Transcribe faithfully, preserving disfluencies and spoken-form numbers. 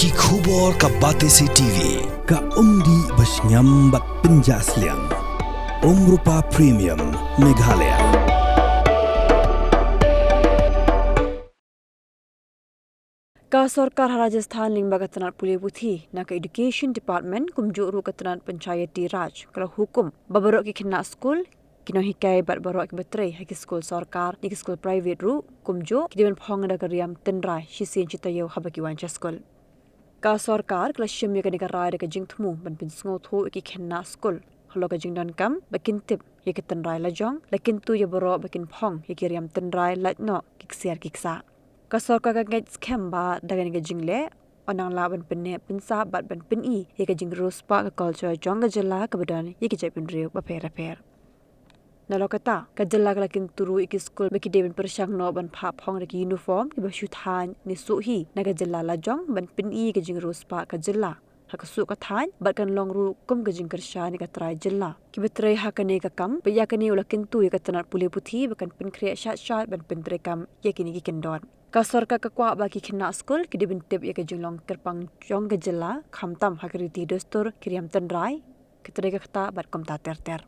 Ki khubor ka Batesi T V, ka umdih ba shngiam bad pynjah sliang. Umrupa Premium, Meghalaya. Ka sorkar ha Rajasthan lyngba ka tnat pule puthi, na ka Education Department, kumjuh ruh ka tnat Panchayati Raj, ka la hukum ba baroh ki khynnah skul, ki nonghikai bad baroh kiba trei ha ki skul sorkar ne ki skul private ruh, kumjuh ki dei ban phong da ka riam tynrai shisien shi taïew haba ki wan sha skul. Ka sorkar ka la shim ïa kane ka rai da ka jingthmu ban pynsngewthuh ïa ki khynnah skul halor ka jingdonkam ba kin tip ïa ki tynrai lajong, la kyntu ïa baroh ba kin phong ïa ki riam tynrai lait noh ki ksiar ki ksah. Ka sorkar ka ngeit skhem ba da kane ka jingleh, yn nang lah ban pynneh pynsah bad ban pyni ïa ka jingriewspah ka culture jong ka jylla kaba don ïa ki jaitbynriew bapher bapher. Nalor kata, ka jylla ka la kyntu ruh ïa ki skul ba ki dei ban pyrshang noh ban phah phong da ki uniform kiba shu thaiñ ne suh hi na ka jylla lajong ban pyni ïa ka jingriewspah ka jylla ha ka suh ka thaiñ, bad kan long ruh kum ka jingkyrshan ïa ka trai jylla kiba trei ha kane ka kam. Bad ïa kane u la kyntu ïa ka tnat pule puthi ba kan pynkhreh shait shait ban pyntreikam ïa kine ki kyndon. Ka sorkar ka kwah ba ki khynnah skul ki dei ban tip ïa ka jinglong kyrpang jong ka jylla, khamtam ha ka riti dustur, ki riam tynrai, ka trei ka ktah bad kumta ter ter.